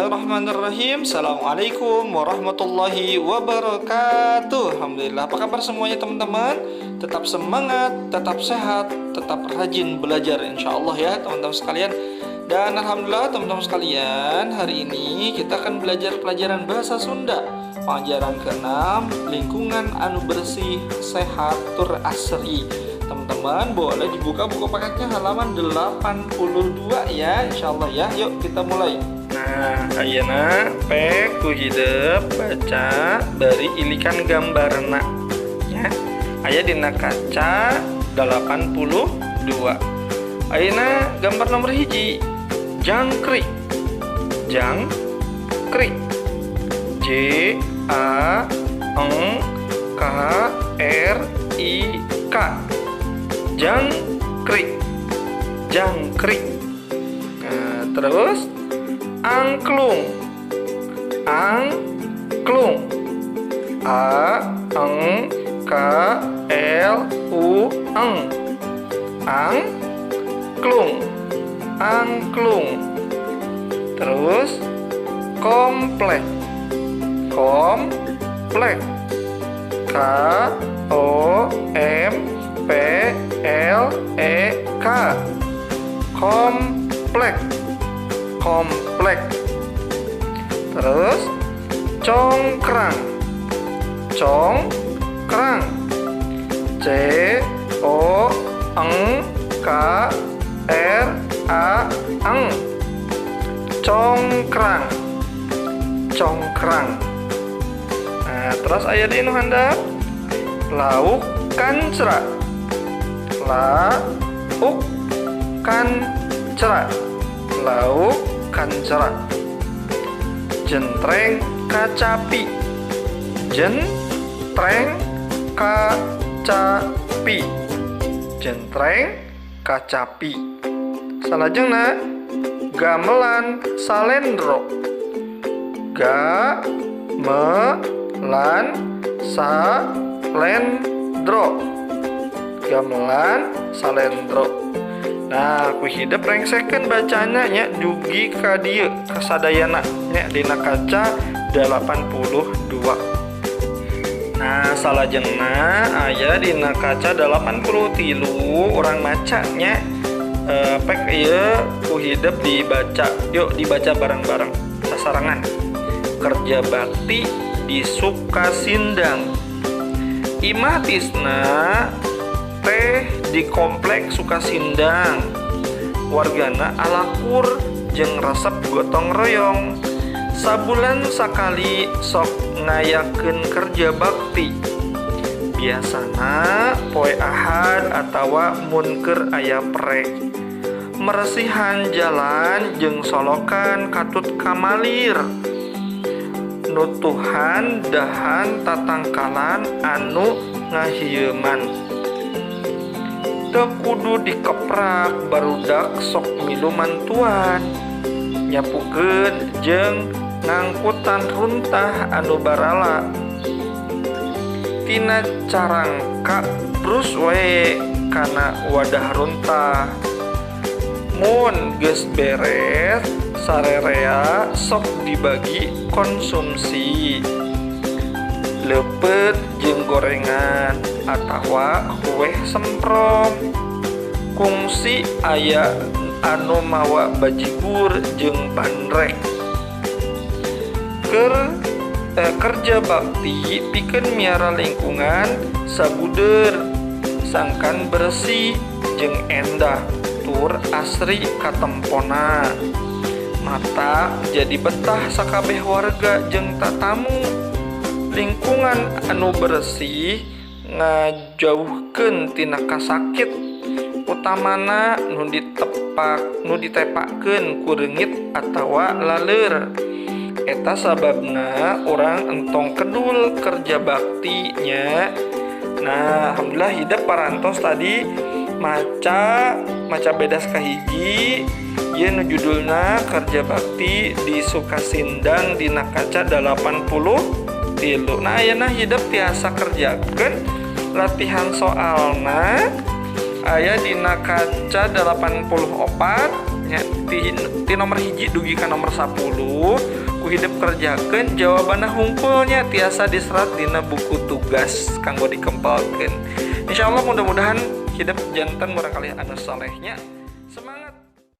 Bismillahirrahmanirrahim. Assalamualaikum warahmatullahi wabarakatuh. Alhamdulillah, apa kabar semuanya teman-teman? Tetap semangat, tetap sehat, tetap rajin belajar insya Allah ya teman-teman sekalian. Dan alhamdulillah teman-teman sekalian, hari ini kita akan belajar pelajaran bahasa Sunda, pelajaran ke-6, lingkungan anu bersih, sehat, tur asri. Teman-teman boleh dibuka buku paketnya halaman 82 ya, insya Allah ya. Yuk kita mulai. Nah, ayeuna pek ku hidep baca bari ilikan gambarna ya. Aya dina kaca 82. Ayeuna gambar nomor 1, jangkrik. Jangkrik. J A N K R I K. Jangkrik. Jangkrik. Nah, terus angklung. Angklung. A N K L U N. Angklung. Angklung. Terus komplek. Komplek. K O M P L E K. Komplek. Komplek. Terus congkrang. Congkrang. C O N K R A N. Congkrang. Congkrang. Nah, terus aya deui nu handap, lauk kancra. Lauk kancra. Lauk kancra. Jentreng kacapi. Jentreng kacapi. Jentreng kacapi. Salajengna gamelan salendro. Gamelan salendro. Gamelan salendro. Nah, ku hidep rengsekeun bacana nya dugi ka dieu kasadayana nya dina kaca 82. Nah, salajengna aya dina kaca 83 urang maca nya. Pek ieu ku hidep dibaca. Yuk dibaca bareng-bareng sasarangan. Kerja bakti di Sukasindang. Imah Tisna teh di komplek Sukasindang. Wargana alakur jeung resep gotong royong. Sabulan sakali sok ngayakeun kerja bakti. Biasana poe Ahad atawa mun keur aya prek. Meresihan jalan jeung solokan katut kamalir. Nutuhan dahan tatangkalan anu ngahieuman. Teu kudu dikeprak barudak sok milu mantuan. Nyapukeun jeung ngangkutan runtah anu barala. Tina carangka brus wae kana wadah runtah. Mun geus beres sarerea sok dibagi konsumsi. Leupeut jeung gorengan atawa kueh semprong. Kungsi aya anu mawa bajigur jeung bandrek. Kerja bakti pikeun miara lingkungan sabuder sangkan bersih jeung endah tur asri katempona. Mata jadi betah sakabeh warga jeung tatamu. Lingkungan anu bersih ngajauhkeun tina kasakit, utamana nu ditepak nu ditepakeun ku reungit atawa laleur. Eta sababna urang entong kedul kerja baktinya. Nah, alhamdulillah hidep parantos tadi maca maca bedas kahiji ieu nu judulna kerja bakti di Sukasindang dina kaca 83. Nah, ayeuna hidep tiasa kerjakeun latihan soalna aya dina kaca 84 Nya ti nomor 1 dugi ka nomor 10 ku hidep kerjakeun jawabanna hungkul nya, tiasa diserat dina buku tugas kanggo dikempalkeun. Insyaallah mudah-mudahan hidep janten murangkalih anu soleh nya.